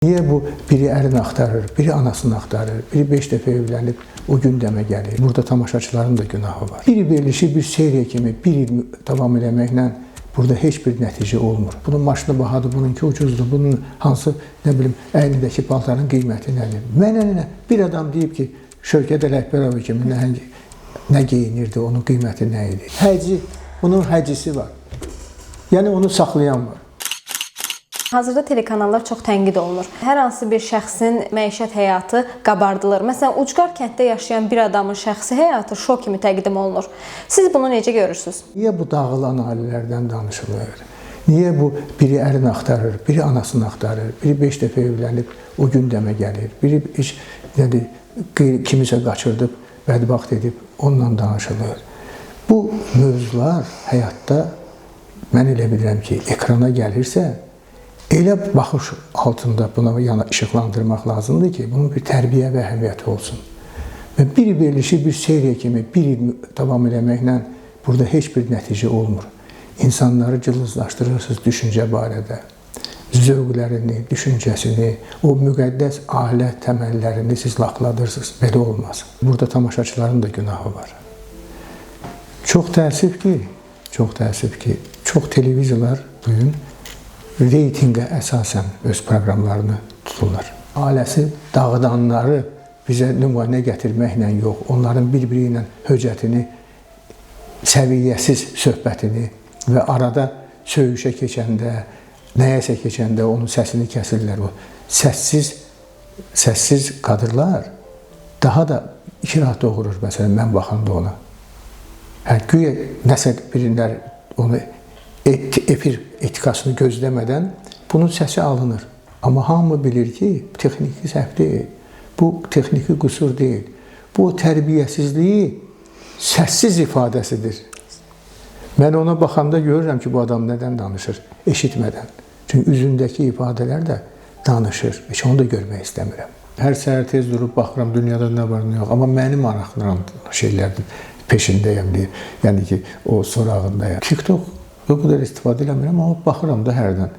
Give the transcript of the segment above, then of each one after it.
Niyə bu biri ərini axtarır, biri anasını axtarır, biri 5 dəfə evlənib, o gündəmə gəlir. Burada tamaşaçıların da günahı var. Bir verilişi bir seriya kimi bir il davam eləməklə burada heç bir nəticə olmur. Bunun maşını bahadır, bununki ucuzdur, bunun hansı, nə bilim, əynindəki paltarın qiyməti nədir? Mənə nə? Bir adam deyib ki, Şövkət Ələkbərov kimi nə geyinirdi, onun qiyməti nə idi? Həci, bunun həcisi var. Yəni onu saxlayan var. Hazırda telekanallar çox tənqid olunur. Hər hansı bir şəxsin məişət həyatı qabardılır. Məsələn, ucqar kənddə yaşayan bir adamın şəxsi həyatı şou kimi təqdim olunur. Siz bunu necə görürsüz? Niyə bu dağılan ailələrdən danışılır? Niyə bu biri ərini axtarır, biri anasını axtarır, biri 5 dəfə evlənib, o gündəmə gəlir, biri heç nədir, kimisə qaçırdıb, bədbəxt edib, onunla danışılır. Bu mövzular həyatda mən elə bilirəm ki, ekrana gəlirsə, elə baxış altında buna yana işıqlandırmaq lazımdır ki, bunun bir tərbiyə və əhəmiyyəti olsun. Və bir verilişi bir seriya kimi bir il davam eləməklə burada heç bir nəticə olmur. İnsanları cılızlaşdırırsınız düşüncə barədə. Zövqlərini, düşüncəsini, o müqəddəs ailə təməllərini siz laqladırsınız. Belə olmaz. Burada tamaşaçıların da günahı var. Çox təəssüf ki, çox təəssüf ki, çox televizorlar bugün reytinqə əsasən öz proqramlarını tuturlar. Ailəsi dağıdanları bizə nümunə gətirməklə yox, onların bir-biri ilə höcətini, səviyyəsiz söhbətini və arada söyüşə keçəndə, nəyəsə keçəndə onun səsini kəsirlər. O səssiz kadrlar daha da iki rahat doğurur, məsələn, mən baxanda ona. Hər güya nəsə birinlər onu efir etikasını gözləmədən bunun səsi alınır. Amma hamı bilir ki, texniki səhv deyil, bu texniki qüsur deyil. Bu tərbiyəsizliyi səssiz ifadəsidir. Mən ona baxanda görürəm ki, bu adam nədən danışır, eşitmədən. Çünki üzündəki ifadələr də danışır. Heç onu da görmək istəmirəm. Hər səhər tez durub baxıram, dünyada nə var, nə yox. Amma məni maraqlandıran şeylərin peşindəyəm deyə. Yəni ki, o sorağındayam. TikTok o qədər istifadə eləmirəm, amma baxıram da hərdən.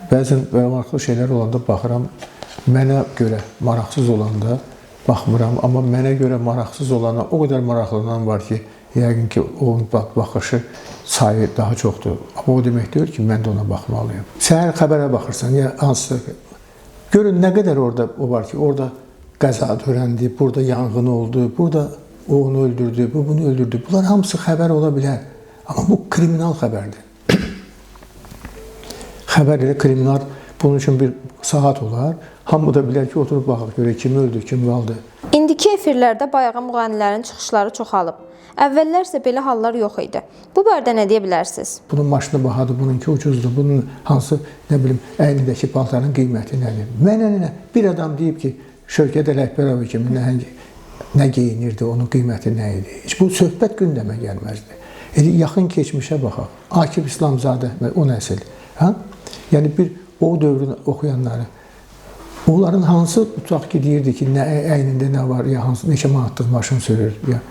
Bəzən maraqlı şeylər olanda baxıram, mənə görə maraqsız olanda baxmıram, amma mənə görə maraqsız olana o qədər maraqlanan var ki, yəqin ki, onun baxışı sayı daha çoxdur. Amma o demək deyil ki, mən də ona baxmalıyam. Səhər xəbərə baxırsan, ya hansısa... Görün, nə qədər orada o var ki, orada qəza törəndi, burada yanğın oldu, burada o onu öldürdü, bu bunu öldürdü. Bunlar hamısı xəbər ola bilər. Amma bu kriminal xəbərdir. Xəbər elə kriminal, bunun üçün bir saat olar. Hamı da bilər ki, oturub baxaq görək kim öldü, kim qaldı. İndiki efirlərdə bayağı müğənnilərin çıxışları çoxalıb. Əvvəllər isə belə hallar yox idi. Bu barədə nə deyə bilərsiniz? Bunun maşını bahadır, bununki ucuzdur, bunun hansı, nə bilim, əynindəki paltarın qiyməti nədir? Mənə nə? Bir adam deyib ki, Şövkət Ələkbərov kimi nə geyinirdi, onun qiyməti nə idi? Heç bu söhbət gündəmə gəlməzdi. Elə yaxın keçmişə baxaq. Akif İslamzadə, o nəsil. Hə? Yəni bir o dövrün oxuyanları, onların hansı tutaq ki, deyirdi ki, nə, əynində nə var, ya hansı, neçə manatlıq maşın sürür, ya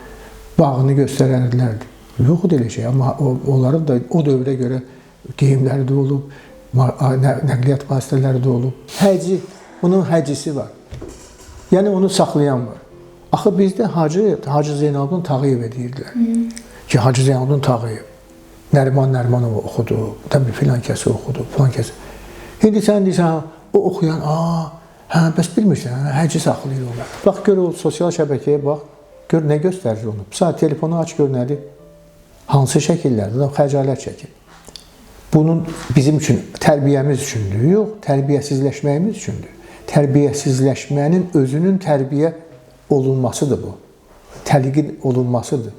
bağını göstərərdilər. Yox idi elə şey, amma onların da o dövrə görə geyimləri də olub, nəqliyyat vasitələri də olub. Həci, bunun həcisi var. Yəni onu saxlayan var. Axı bizdə Hacı Zeynalabdin Tağıyevə deyirdilər. Ki, Hacı Zeynalabdin Tağıyev, Nəriman Nərimanov oxudu, təbii filan kəsi oxudu, filan kəsi. İndi sən deyirsən, o oxuyan, hə, bəs bilmirsən, həci saxlayır onu. Bax, gör o sosial şəbəkəyə bax, gör nə göstərir onu. Sadəcə telefonu aç, gör nədir, hansı şəkillərdir, xəcalət çəkir. Bunun bizim üçün, tərbiyəmiz üçündür, yox, tərbiyəsizləşməyimiz üçündür. Tərbiyəsizləşmənin özünün tərbiyə olunmasıdır bu. Təlqin olunmasıdır,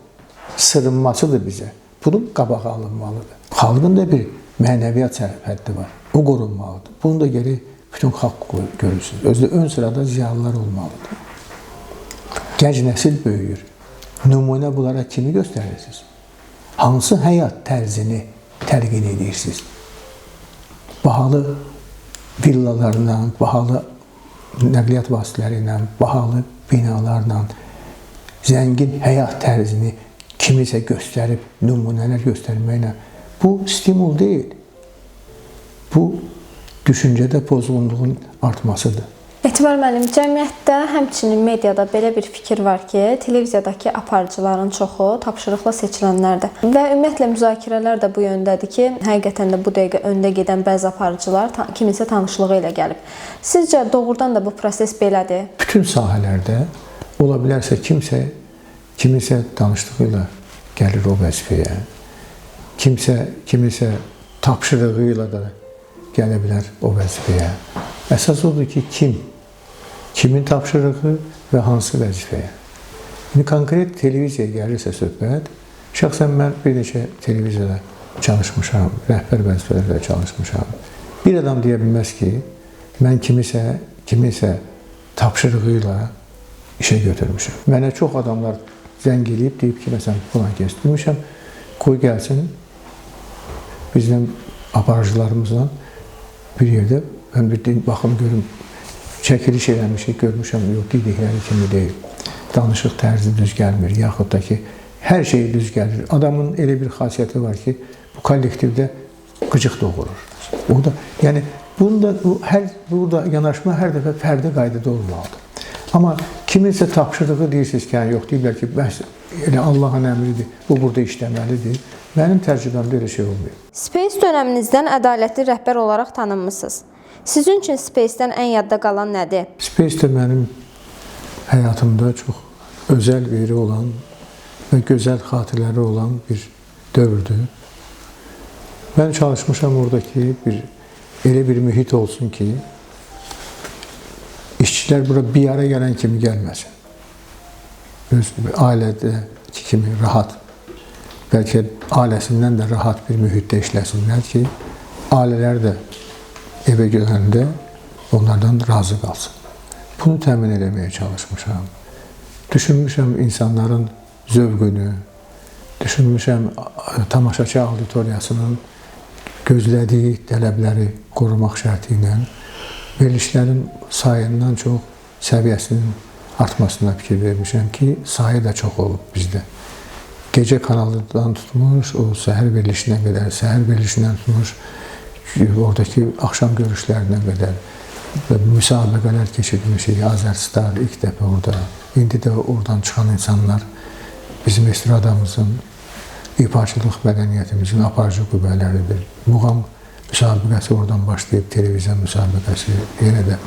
sırınmasıdır bizə. Bunun qabağı alınmalıdır. Xalqın da bir mənəviyyat sərhəddi var. O qorunmalıdır. Bunu da gərək bütün xalq görürsün. Özü də ön sırada ziyalılar olmalıdır. Gənc nəsil böyüyür. Nümunə bunlara kimi göstərirsiniz? Hansı həyat tərzini təlqin edirsiniz? Bahalı villalarla, bahalı nəqliyyat vasitələri ilə, bahalı binalarla, zəngin həyat tərzini kimisə göstərib, nümunələr göstərməklə bu stimul deyil. Bu düşüncədə pozğunluğun artmasıdır. Etibar müəllim, cəmiyyətdə, həmçinin mediada belə bir fikir var ki, televiziyadakı aparıcıların çoxu tapşırıqla seçilənlərdir. Və ümumiyyətlə müzakirələr də bu yöndədir ki, həqiqətən də bu dəqiqə öndə gedən bəzi aparıcılar kiminsə tanışlığı ilə gəlib. Sizcə doğrudan da bu proses belədir? Bütün sahələrdə ola bilərsə kimsə kiminsə danışdığı ilə gəlir o vəzifəyə. Kimsə kiminsə tapşırığı ilə də gələ bilər o vəzifəyə. Əsas odur ki, kim, kimin tapşırığı və hansı vəzifəyə. İndi konkret televiziyaya gəlirsə söhbət, şəxsən mən bir neçə televiziyada çalışmışam, rəhbər vəzifələrdə çalışmışam. Bir adam deyə bilməz ki, mən kimisə tapşırığı ilə işə götürmüşəm. Mənə çox adamlar zəng eləyib, deyib ki, məsələn, filan kəs demişəm, qoy gəlsin bizim aparıcılarımızla bir yerdə mən bir baxım görüm, çəkiliş eləmişik, görmüşəm, yox, dedikləri kimi deyil. Danışıq tərzi düz gəlmir, yaxud da ki, hər şey düz gəlir. Adamın elə bir xasiyyəti var ki, bu kollektivdə qıcıq doğurur. O da, yəni, bunda, burada yanaşma hər dəfə fərdi qaydada olmalıdır. Amma kiminsə tapşırığı deyirsiniz ki, yəni, yox, deyirlər ki, məhz elə Allahın əmridir, bu burada işləməlidir. Mənim təcrübəmdə elə şey olmuyor. Space dönəminizdən ədalətli rəhbər olaraq tanınmısınız. Sizin üçün Space-dən ən yadda qalan nədir? Space də mənim həyatımda çox özəl yeri olan və gözəl xatirələri olan bir dövrdür. Mən çalışmışam orada ki, elə bir mühit olsun ki, işçilər bura bir ara gələn kimi gəlməsin. Öz ailədəki kimi rahat, bəlkə ailəsindən də rahat bir mühitdə işləsinlər ki, ailələr də evə gələndə onlardan razı qalsın. Bunu təmin eləməyə çalışmışam. Düşünmüşəm insanların zövqünü, düşünmüşəm tamaşaçı auditoriyasının gözlədiyi tələbləri qorumaq şərti ilə verilişlərin sayından çox səviyyəsinin artmasına fikir vermişəm ki, sayı da çox olub bizdə. Gecə kanalıdan tutmuş, o səhər verilişinə qədər, səhər verilişindən tutmuş, oradakı axşam görüşlərinə qədər müsabiqələr keçirmişik. Azərstar ilk dəfə orada. İndi də oradan çıxan insanlar bizim estradamızın, ifaçılıq mədəniyyətimizin aparıcı qüvvələridir. Muğam müsabiqəsi oradan başlayıb, televiziya müsabiqəsi yenə də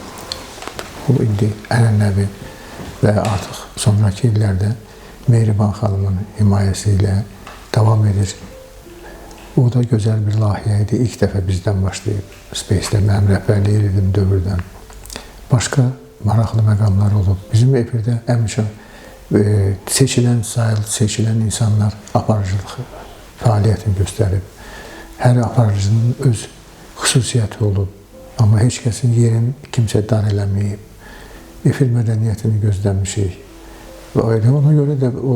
bu indi ənənəvi və artıq sonraki illərdə Mehriban xanımın himayəsi ilə davam edir. O da gözəl bir layihə idi. İlk dəfə bizdən başlayıb Space-də mənim rəhbərlik edirdim dövrdən. Başqa maraqlı məqamlar olub. Bizim efirdə həmişə seçilən insanlar aparıcılıq fəaliyyətini göstərib. Hər aparıcının öz xüsusiyyəti olub. Amma heç kəsin yerini kimsə dar eləməyib. Efir mədəniyyətini gözləmişik. Və elə ona görə də o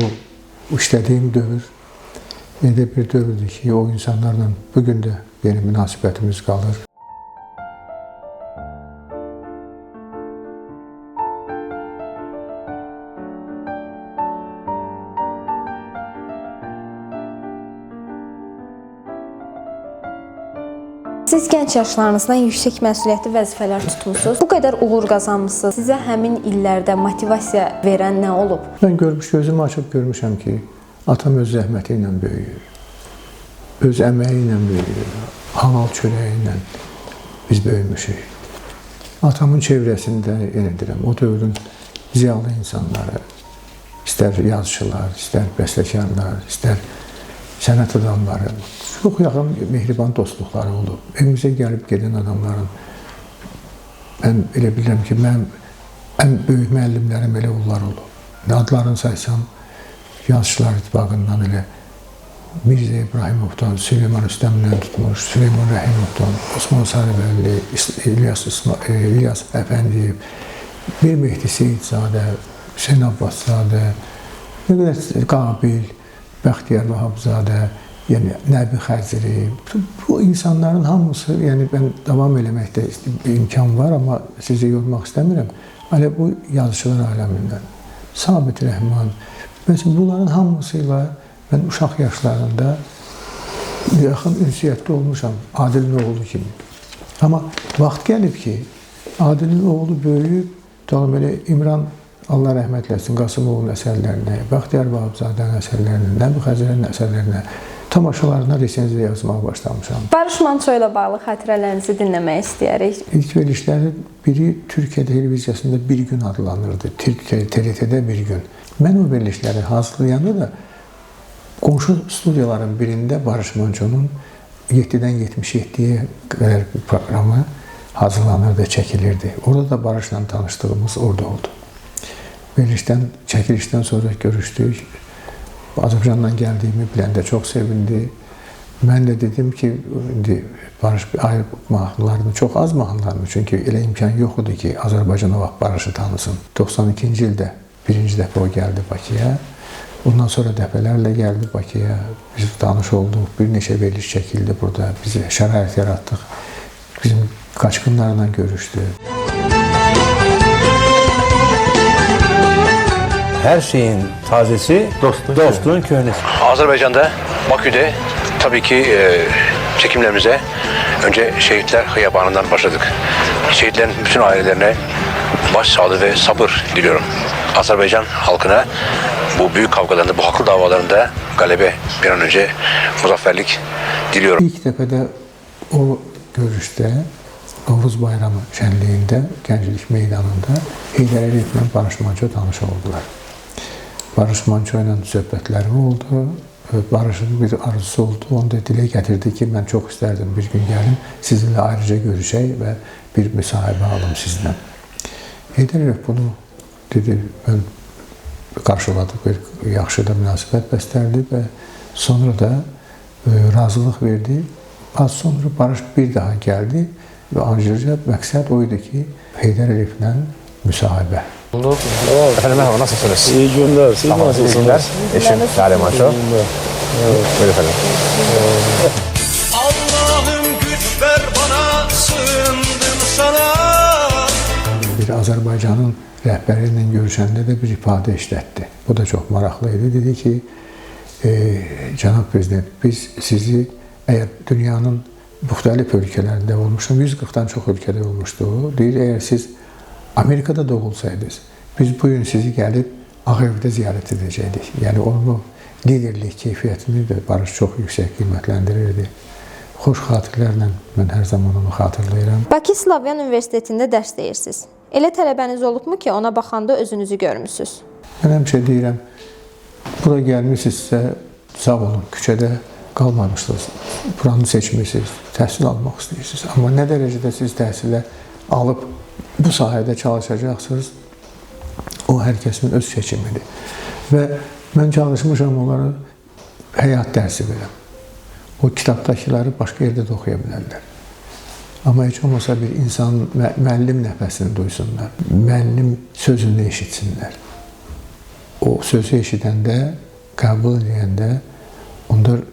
işlədiyim dövr elə bir dövrdür ki, o insanlarla bugün də yeni münasibətimiz qalır. Siz gənc yaşlarınızdan yüksək məsuliyyətli vəzifələr tutmusunuz. Bu qədər uğur qazanmısınız. Sizə həmin illərdə motivasiya verən nə olub? Mən gözümü açıb görmüşəm ki, atam öz zəhməti ilə böyüyür, öz əməyi ilə böyüyür, halal çörəyi ilə biz böyümüşük. Atamın çevrəsində, yenə deyirəm, o dövrün ziyalı insanları, istər yazıçılar, istər bəstəkarlar, istər sənət adamları, çox yaxın mehriban dostluqları olub. Evimizə gəlib gedən adamların, mən elə bilirəm ki, mənim ən böyük müəllimlərim elə onlar olub. Adlarını saysam, Yazıçılar İttifaqından elə Mirzə İbrahimovdan, Süleyman Rüstəmdən tutmuş, Süleyman Rəhimovdan, Osman Sarıbəlli, İlyas Əfəndiyev, bir Mehdi Seyidzadə, Hüseyn Abbaszadə, nə qədər Qabil, Bəxtiyar Vahabzadə, yəni Nəbi Xəzri, bu insanların hamısı, yəni mən davam eləməkdə imkan var, amma sizi yormaq istəmirəm. Elə bu yazıçılar aləmindən, Sabit Rəhman, məsələn, bunların hamısı ilə mən uşaq yaşlarında yaxın ünsiyyətdə olmuşam, Adil Noğulu kimi. Amma vaxt gəlib ki, Adilin oğlu böyüyüb, tutalım elə İmran, Allah rəhmət eləsin, Qasımovun əsərlərinə, Bəxtiyar Vahabzadənin əsərlərinə, Nəbi Xəzərin əsərlərinə, tamaşalarına resenziya yazmağa başlamışam. Barış Manço ilə bağlı xatirələrinizi dinləmək istəyirik. İlk verilişlərin biri Türkiyə televiziyasında Bir Gün adlanırdı. TRT-də Bir Gün. Mən o verilişləri hazırlayanda da qonşu studiyaların birində Barış Mançonun 7-dən 77-yə qədər bir proqramı hazırlanırdı, çəkilirdi. Orada da Barışla tanışdığımız orada oldu. Verilişdən, çəkilişdən sonra görüşdük. Azərbaycandan gəldiyimi biləndə çox sevindi. Mən də dedim ki, indi Barış ayrı mahnılarını, çox az mahnılarını, çünki elə imkan yox idi ki, Azərbaycan o vaxt Barışı tanısın. 92-ci ildə birinci dəfə o gəldi Bakıya. Ondan sonra dəfələrlə gəldi Bakıya. Biz tanış olduq, bir neçə veriliş çəkildi burada. Biz şərait yaratdıq. Bizim qaçqınlarla görüşdü. Her şeyin tazesi, dostun köhnesi. Azerbaycan'da, Bakü'de tabii ki çekimlerimize önce Şehitler Hiyabanı'ndan başladık. Şehitlerin bütün ailelerine başsağlığı ve sabır diliyorum. Azerbaycan halkına bu büyük kavgalarında, bu haklı davalarında galebe, bir an önce muzafferlik diliyorum. İlk dəfə də o görüşdə Novruz Bayramı şənliyində, Gənclik Meydanında Heydər Əliyevlə Barış Manço tanış oldular. Barış Manço ilə söhbətləri oldu. Barışın bir arzusu oldu. Onu da dilə gətirdi ki, mən çox istərdim bir gün gəlim, sizinlə ayrıca görüşək və bir müsahibə alım sizdən. Heydər Əliyev bunu dedi, mən qarşıladı, bir yaxşı da münasibət bəstərdi və sonra da razılıq verdi. Az sonra Barış bir daha gəldi və ayrıca məqsəd o idi ki, Heydər Əliyevlə müsahibə. Efendim merhaba, nasılsınız? İyi günler. Siz nasılsınız? İyi günler. Eşim Lale Manço. Buyurun efendim. Allah'ım güç ver bana, sığındım sana. Bir Azərbaycanın rəhbəri ilə görüşəndə də bir ifadə işlətdi. Bu da çox maraqlı idi. Dedi ki, cənab prezident, biz sizi əgər dünyanın müxtəlif ölkələrində olmuşdum, 140-dan çox ölkədə olmuşdu. Deyir, əgər siz Amerikada doğulsaydınız, biz bu gün sizi gəlib Ağ Evdə ziyarət edəcəkdik. Yəni onun o liderlik keyfiyyətini də Barış çox yüksək qiymətləndirirdi. Xoş xatirələrlə mən hər zaman onu xatırlayıram. Bakı Slavyan Universitetində dərs deyirsiniz. Elə tələbəniz olubmu ki, ona baxanda özünüzü görmüsünüz? Mən həmişə deyirəm, bura gəlmisinizsə sağ olun, küçədə qalmamışsınız, buranı seçmişsiniz, təhsil almaq istəyirsiniz. Amma nə dərəcədə siz təhsilə alıb bu sahədə çalışacaqsınız, o hər kəsin öz seçimidir. Və mən çalışmışam onlara həyat dərsi verəm. O kitabdakıları başqa yerdə də oxuya bilərlər. Amma heç olmasa bir insanın müəllim nəfəsini duysunlar, müəllim sözünü eşitsinlər. O sözü eşidəndə, qəbul edəndə onlar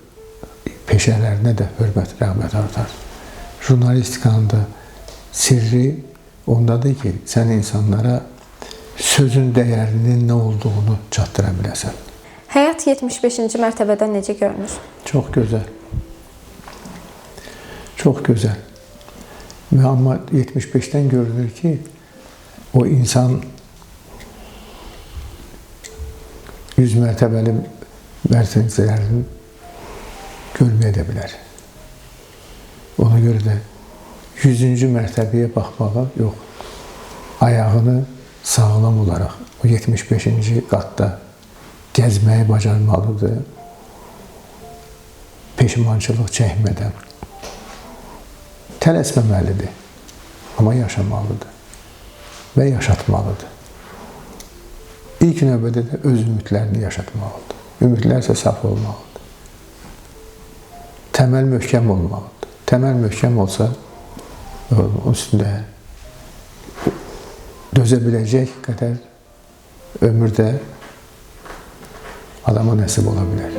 peşələrinə də hörmət, rəğbət artar. Jurnalistikanın da sirri ondadır ki, sən insanlara sözün dəyərinin nə olduğunu çatdıra biləsən. Həyat 75-ci mərtəbədən necə görünür? Çox gözəl. Çox gözəl. Və amma 75-dən görünür ki, o insan 100 mərtəbəli mərtəbələrini görməyə də bilər. Ona görə də 100-cü mərtəbəyə baxmağa yox, ayağını sağlam olaraq o 75-ci qatda gəzməyi bacarmalıdır, peşmançılıq çəkmədən. Tələsməməlidir, amma yaşamalıdır və yaşatmalıdır. İlk növbədə də öz ümidlərini yaşatmalıdır. Ümidlər isə saf olmalıdır. Təməl möhkəm olmalıdır. Təməl möhkəm olsa, onun üstündə dözə biləcək qədər ömürdə adama nəsib ola bilər.